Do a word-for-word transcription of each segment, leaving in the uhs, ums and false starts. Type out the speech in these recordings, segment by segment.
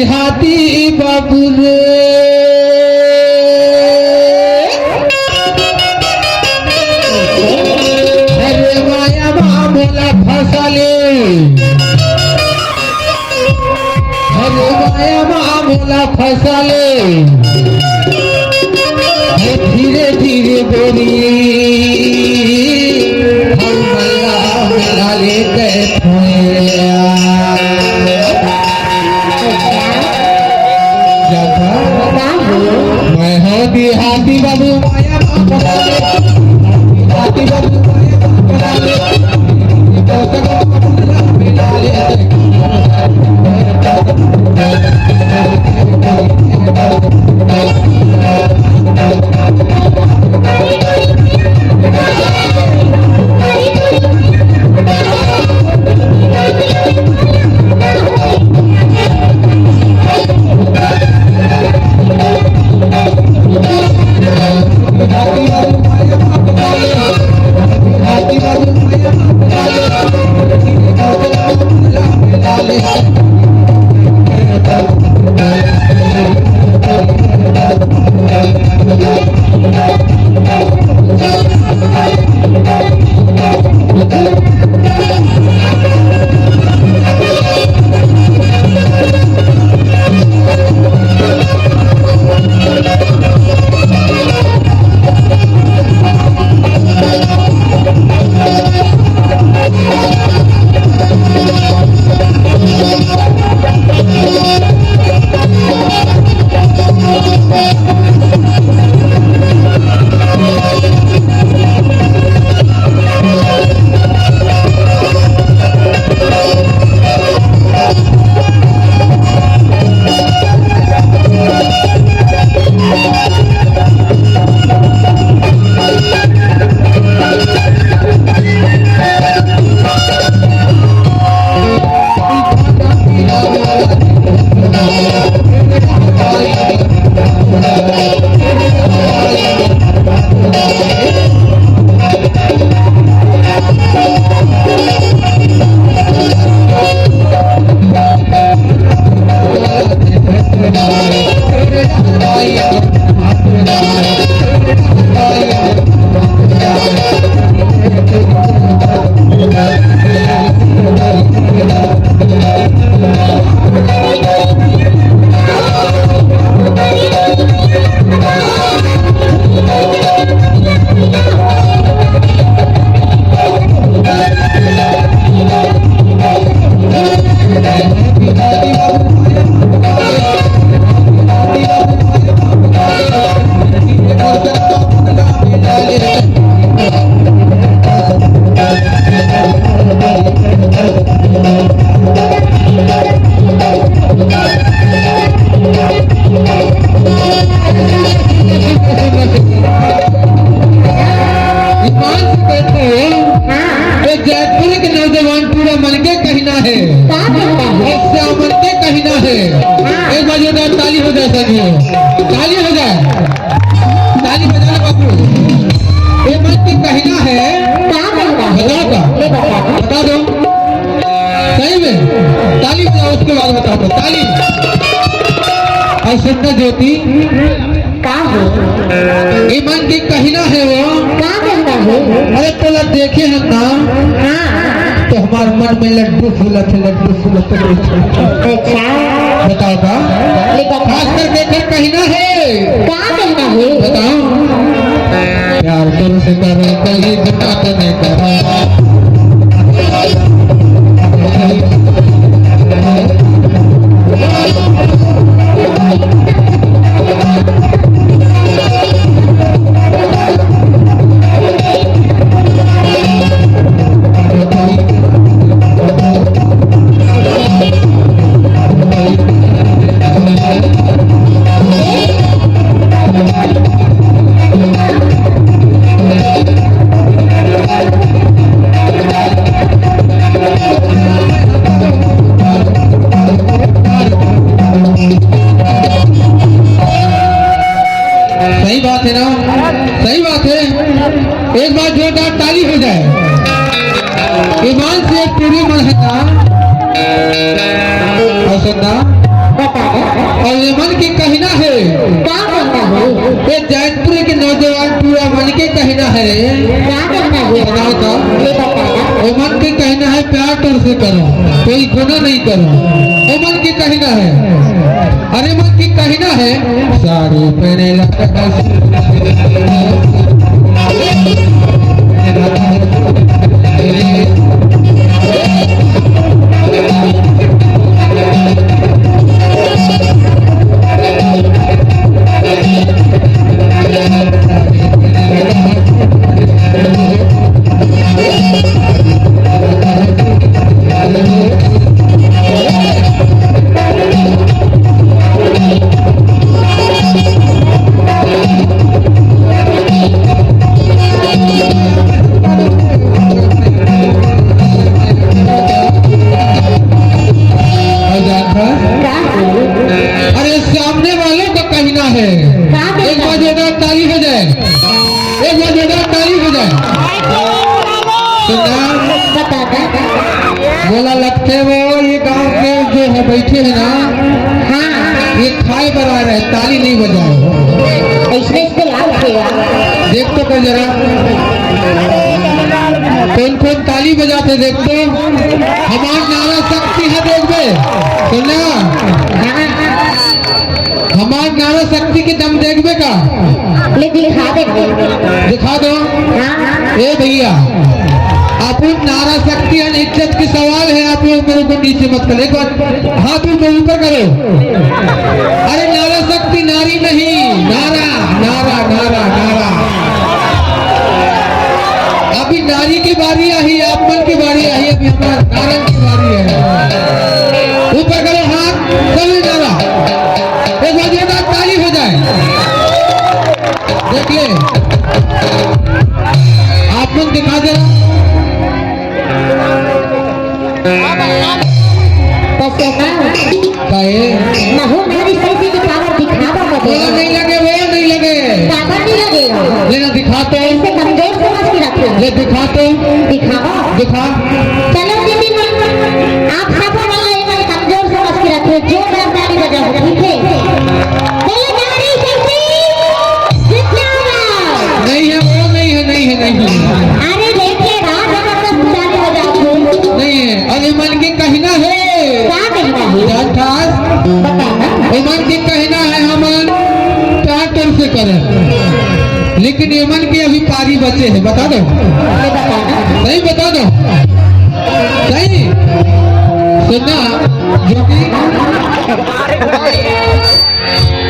हाथी बाबू रे, अरे माया मा मोला फंसा ले, अरे माया मा मोला फंसा ले, धीरे धीरे गोरी, हम मल्ला मल्ला लेके मैं हो देहाती बाबू, माया बाबू, देहाती बाबू, माया बाबू। ईमान से कहते हो, हाँ। ये जयपुर के नौजवान टूरा मन के कहना है, का कहना है? बच्चा मन के कहना है। हाँ। एक बार जोरदार ताली हो जाए, संगियो, ताली हो जाए, ताली बजा लो बाबू। ये मन के कहना है, का कहना है? बताओ का? ये बता दो। बता दो। सही में ताली बजाओ, उसके बाद बताओ तो। ताली। और सुंदर ज्योति, का हो? ये मन के कहना है वो। का कहना है? अरे तोला देखे हन ना, हाँ। तो हमार मन में लड्डू फूलत है, लड्डू फूलत है। अच्छा। बताओ का? ले बता। खास करके एकर कहना है। का कहना है? बताओ। प्यार तोर से करो, कहीं गुनाह तो नहीं करो। सही बात है ना, सही बात है। एक बार जोरदार ताली हो जाए। ईमान से पूरी मन है ना। और सुनना, बता दो। अउ ये मन के कहना हे। का कहना हे? ये जैतपुर के नौजवान टूरा मन के कहना हे। का कहना हे? बताओ तो। ये बताना। वो मन के कहना हे, प्यार तुमसे करो, कोई गुनाह नहीं करो। वो मन के कहना हे। अरे मन के कहना हे, साड़ी पहने ला। अरे, सामने वालों का कहना है, का कहना एक बार है? जोरदार ताली हो जाए, एक बार जोरदार ताली हो जाए। सुनना, बता दे। बोला, लगते वो ये गांव के जो है बैठे हैं ना, हाँ। ये खाए बर आ रहे, ताली नहीं बजाओ। इसने इसको लाल किया। देख तो कोई जरा, कौन कौन ताली बजाते देख तो। हमार नारा शक्ति है, देखबे। सुनना, हाँ। हमार नारा शक्ति के दम देखबे का? ले दिखा दे। दिखा दो। हाँ। ए भैया, अपन नारा शक्ति और इज्जत की सवाल है, आप लोग मेरे को नीचे मत करो। एक बार हाथ ऊपर, ऊपर करो। अरे नारा शक्ति नारी नहीं, नारा, नारा, नारा, नारा। अभी नारी की बारी आई, आप मन की बारी आई, अभी हमारा नारा की बारी है। ऊपर करो हाथ, चलो नारा। एक बार जोरदार ताली हो जाए। देखिए, आप मन दिखा दे। तो सोना, काहे? महू नारी शक्ति की पावर दिखावा मत। वो नहीं लगे, वो नहीं लगे। पावर नहीं लगेगा। लेना दिखा तो। इसे कमजोर समझ के रखे। ले दिखा तो। दिखावा। दिखा। चलो दीदी, आप सब वाला एक कमजोर समझ के रखे। जोरदार ताली बजाओ, ठीक है? बोलो नारी शक्ति जिंदाबाद। नहीं है, वो नहीं है, नहीं है, नहीं है। अरे देखिए, राज जबरदस्त ताली बजाओ। नहीं है, अरे मन के कहना है। का कहना है? जान खास। बताना। ये मन के कहना है, हमन प्यार तुमसे करें, लेकिन ये मन के अभी पारी बचे है। बता दो। ये बताना। सही बता दो। सही। सुनना, जो कि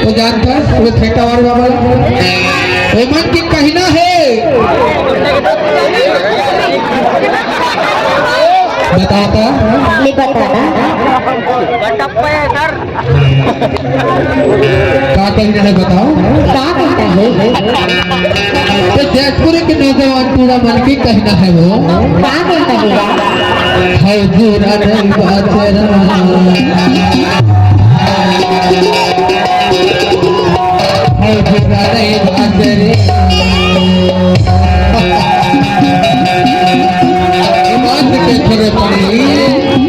वो जानता है, वो फेंका वाला बाबा। वो मन के कहना है। बताता। नहीं बताना। का कहना है बताओ? का कहना है? तो जैतपुर के नौजवान टूरा मन के कहना है वो। का कहना है? हजूरा नहीं बाजरा। हजूरा नहीं बाजरे। ईमान से कह थोड़े पड़ी।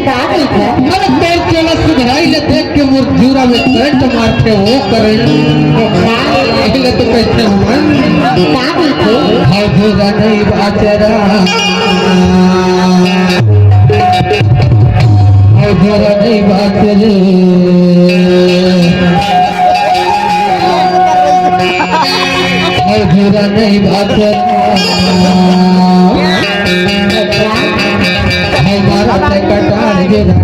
का कहना है? अरे तेल चोला सुधराई ले देख के मोर जूरा में करंट मारथे वो करंट। पहिले तो कहिथे हमन। का कहिथे? हजूरा नहीं बाजरा। हजूरा नहीं बाजरे। हजूरा नहीं बाजरा। हमारा ते कटार गिरा।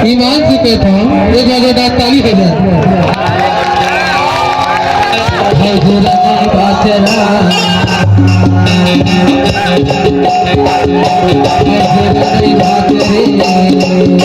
ईमान से कहत हंव, एक बार जोरदार ताली हो जाए। हजरत बाचरा, हजरत बाचरे।